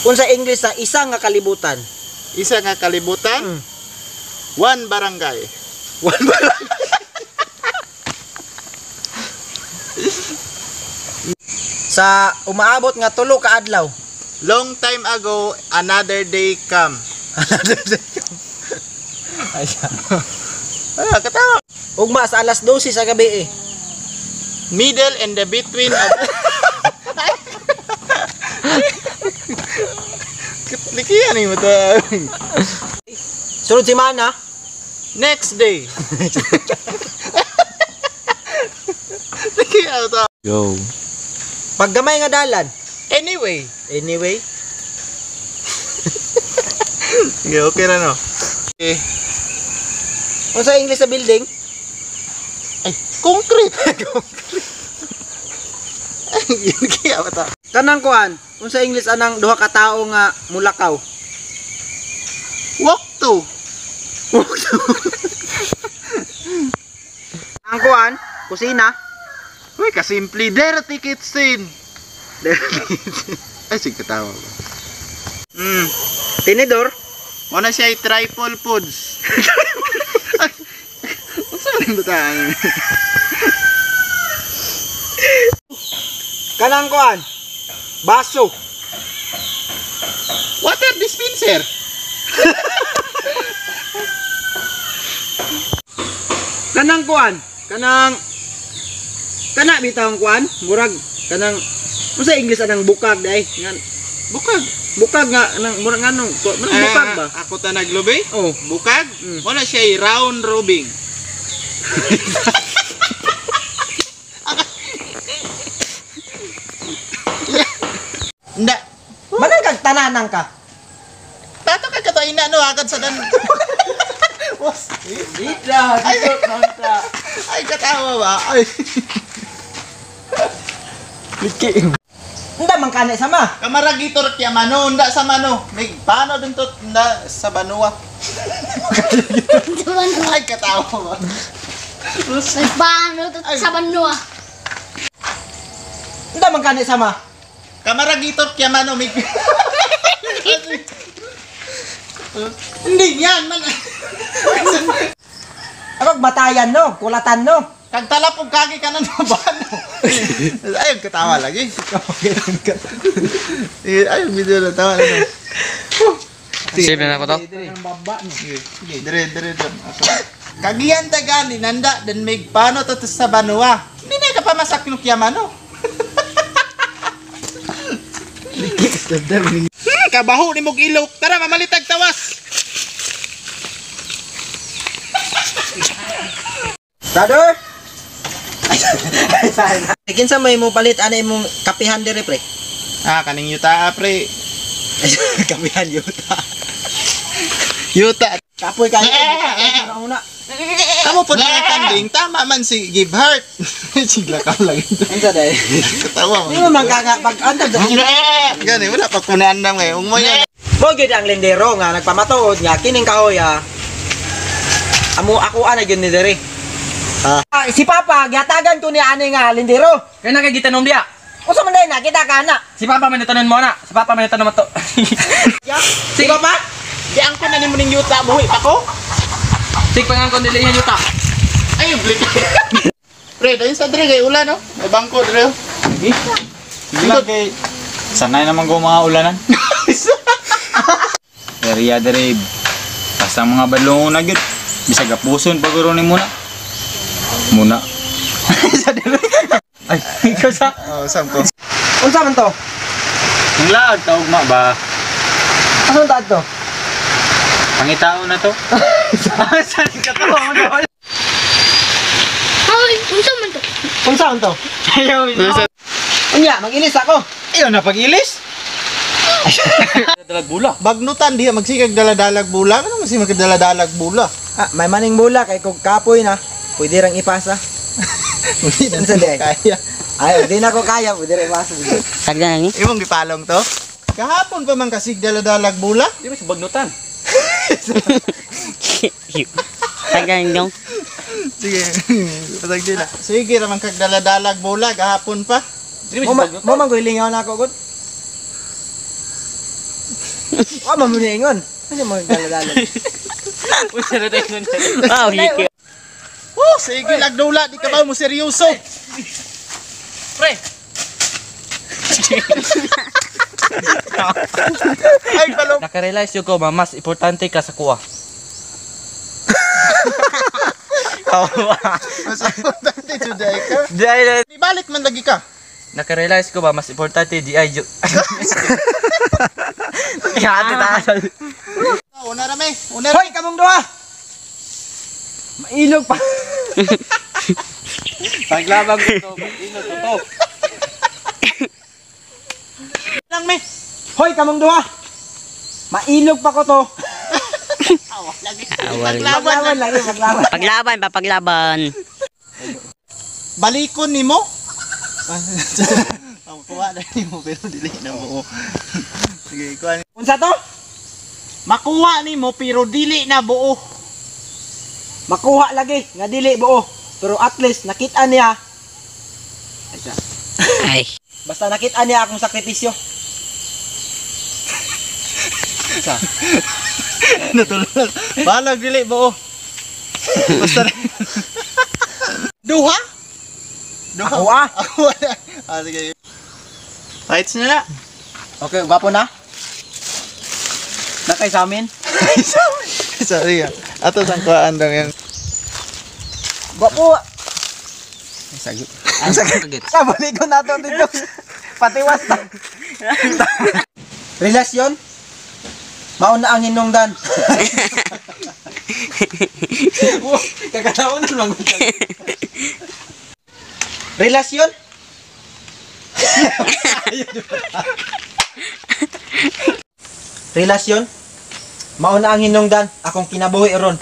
Unsa English sa isa nga kalibutan? Isa nga kalibutan. One barangay. One barangay. Sa umaabot nga tulo ka adlaw. Long time ago, another day come. Another day come. Ay siya. Ay, katawa. Ugma sa alas 12 sa gabi eh. Middle and the between of Likihan ni mo to. Sunod semana. Next day. Likihan to. Go. Paggamay nga dalan. Anyway. Anyway. Sige, okay ra no. Okay. Unsa English sa building? Ay, concrete. Concrete. Ay, kaya ba ta? Kanang kuan, unsa English anang duha ka tawo nga mulakaw? Walk to. Walk to. Ang kuan, kusina. Uy, kasimple. Dirty kitchen. Dirty kitchen. Ay, sige, katawa ba? Tinidor. Muna siya ay trifle foods. Unsa man yung butaan? Kanang kuan, baso. Water dispenser. Kanang kuan, kanang kana bitawng kuan, murag kanang unsa English anang bukag day? Ngan Bukag. Bukag nga nang murag nganong murag bukag ba? Ako ta naglubi? Oh, bukag. Muna siya ay round robing. Nda. Manang kag tananang ka. Tato ka kato ina no agad sa dan. Dita, dito nanta. Ay katawa ba? Ay. Liki. Unda man kanay sama. Kamaragitor kya mano unda sa mano. May paano dun to unda sa banua. Ay katawa ba? May paano to sa banua. Unda man kanay sama. Kamaragitor kya mano may. Hindi yan man. Ako batayan no, kulatan no. Kagtalap og kagi ka na no ba no. Ay katawa lagi. Ay video na tawa na. Save na ako to. Dire dire dire. Kagian ta gani nanda den mig pano to sa banua. Hindi na ka pamasak no kya mano. Kabaho ni mog ilok. Tara mamalitag tawas. Brother. Kinsa may mo palit ana imong kapihan dire pre? Ah, kaning yuta pre. Kapihan yuta. Yuta. Kapoy kayo. Una. Kamo po na kanding tama man si give heart. Sigla ka lang. Unsa day? Katawa Di mo man kaka pag andam sa Gani wala pa kunan na ngay. Ung mo yan. Mo gyud ang lindero nga nagpamatuod nga kining kahoy. Amo ako ana gyud ni diri. Ah, si Papa gihatagan ko ni ani nga lindero. Kaya nakagitanom diya. Unsa man day nakita ka na? Si Papa man itanon mo na. Si Papa man itanon mo to. Si Papa? Di ang ko na nimo ning yuta buhi pa ko. Sig pangangkon dili yan yuta. Ay blik. Pre, dayon sa dre kay ulan no. May bangko dre. Sige lang kay sanay naman ko mga ulanan. Area dere basta mga badlongon na gyud. Bisag apuson paguro ni muna. Muna. Sa dere. Ay, ikaw sa. Oh, sam ko. Unsa man to? Ang laag taugma ba? Asa man to? Pangitao na to. Saan ka to? Ay, unsa man to? Unsa man to? Ayaw. Unya, mag-ilis ako. Iyo na pag-ilis. Dalag bula. Bagnutan diha magsikag daladalag bula. Ano man si magdaladalag bula? Ah, may maning bula kay kog kapoy na. Pwede rang ipasa. Hindi Unsa di ay? kaya. Ay, di na ko kaya, pwede rang ipasa. Sagdan ni. Imong gipalong to? Kahapon pa man kasig daladalag bula. Di ba sa bagnutan? Sagdan dong. Sige. Pasag din na. Sige ra man kag daladalag bula gahapon pa. Di ba Mo sa bagnutan? mo man ko ilingaw na ako gud. Wa man mo niingon. Ano mo dala-dala? Unsa na tayo nun? Wow, hiki. Oh, sige lagdula, di ka ba mo seryoso? Pre. Ay, balong. Nakarealize yun ko ba mas importante ka sa kuha. Mas importante today ka. Di ay Di balik man lagi ka. Nakarealize ko ba mas importante di ay ju. Ate ta. Una rame, una rame. Hoy, kamong duha. Mailog pa. Paglabag ko to, ilog ko to. Lang me. Hoy, kamong duha. Mailog pa ko to. Awal. Paglaban lagi, paglaban. Paglaban pa, paglaban. Balikon nimo. Ang kuha na nimo pero dili na mo. Sige, kuha ni. Unsa to? Makuha nimo pero dili na buo. Makuha lagi nga dili buo. Pero at least nakita niya. Ay, siya. Ay. Basta nakita niya akong sakripisyo. Natulog. Balag dili buo. Basta na. Duha? Duha. Ako ah. Ako na. Ah, sige. Fights na na. Okay, gwapo na. Nakay sa amin. Sorry ah. Ato sang kuhaan lang yan. Gwapo. Sagit. Ang sakit. Kabalik ko na to dito. Patiwas na. Relasyon? Mauna ang hinungdan. Kakataon na lang. Relasyon? Relasyon? Mauna ang hinungdan. Akong kinabuhi ron.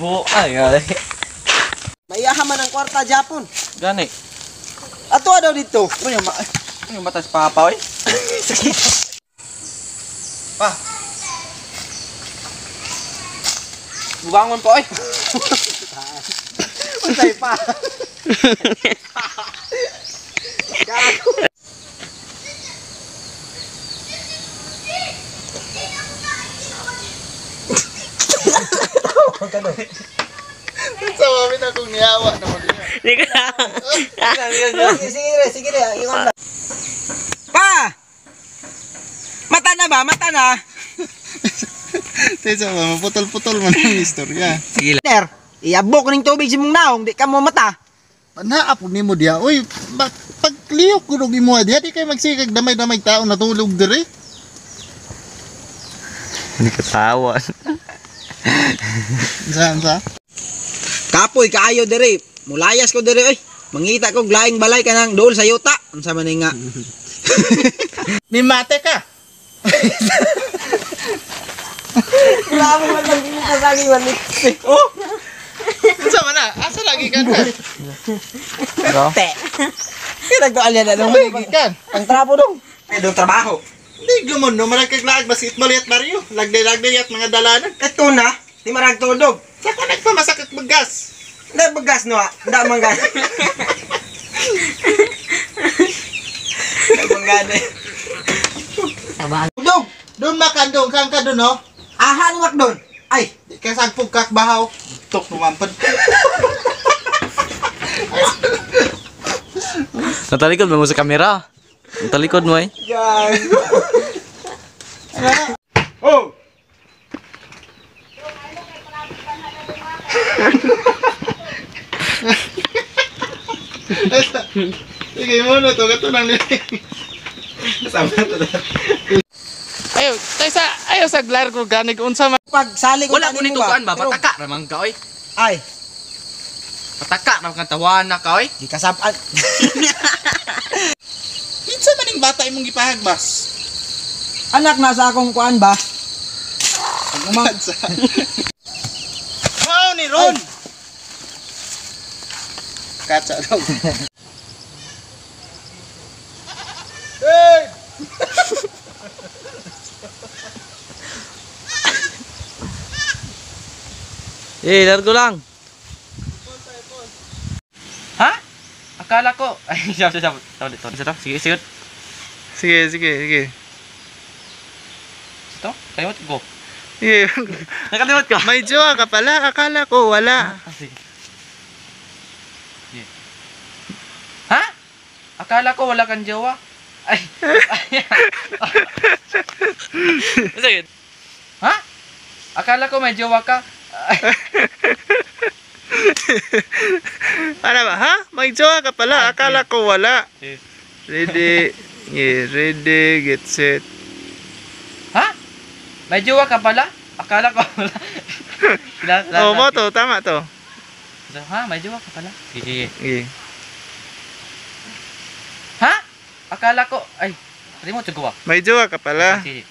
Buo ay. Ay. Maiyaha man ang kwarta Japon. Gani. Ato daw dito. Ano yung ano yung batas papa oy? Pa. Bubangon pa oy. Unsay pa. Sa mami na kung niyawa na mo. Hindi ko na. Sige, sige, sige, iwan na. Pa! Mata na ba? Mata na. Tesa ba, maputol-putol man ang istorya. Sige lang. Ner, iabok ning tubig sa mong naong, di ka mo mata. Panaa po nimo diya. Uy, pagliyok ko og imo diya, di kay magsikag damay-damay tao natulog dire. Hindi ka tawa. Saan sa? Kapoy kaayo dire. Mulayas ko dire oy. Mangita ko laing balay kanang dool sa yuta. Unsa man ni nga? Mimate ka. Grabe man lang kasagi man. Oh. Unsa man na? Asa lagi kan? Te. Kinagdoal yan na Lagi kan. Ang trapo dong. Ay dong trabaho. Di gumon no marag kag laag basketball yat baryo. Lagday-lagday yat mga dalanan. Ito na, di marag tudog. Sa ko nagpamasakit bagas. Hindi bagas no, hindi man gani. Hindi man gani. Dong, doon makandong kang ka doon no. Aha, ano doon? Ay, Di ka sagpog kak bahaw. Tok numampad. Natalikod mo sa kamera. Natalikod mo eh. gago. Oh! Sige mo na to kato nang Ayo, taysa ayo sa largo ganig unsa man. Pag sali ko Wala ko tanin nito mo kuan ba? Pero- Pataka ramang ka oy. Ay, Pataka ramang ka tawana ka oy. di kasapan. Kinsa man ning bata imong gipahagbas? Anak na sa akong kuan ba? Pag umang Mao ni Ron. Katsa daw. Hey! Eh, largo lang. Ha? Akala ko. Ay, siya, siya, siya. Tawag dito. Isa to. Sige, sige. Sige, sige, sige. Ito? Kalimot ko. Sige. Nakalimot ko. May jowa ka pala, akala ko wala. Ah, sige. Sige. Ha? Akala ko wala kang jowa. Ay. Sige. Ha? Akala ko may jowa ka. Ay. Para ba, ha? May jowa ka pala, akala ko wala. Sige. Ready, yeah, ready, get set. Ha? May jowa ka pala? Akala ko wala. Oh, mo to, tama to. Ha? May jowa ka pala? Sige, sige. Sige. Ha? Akala ko, ay, remote ko ba? May jowa ka pala. Sige.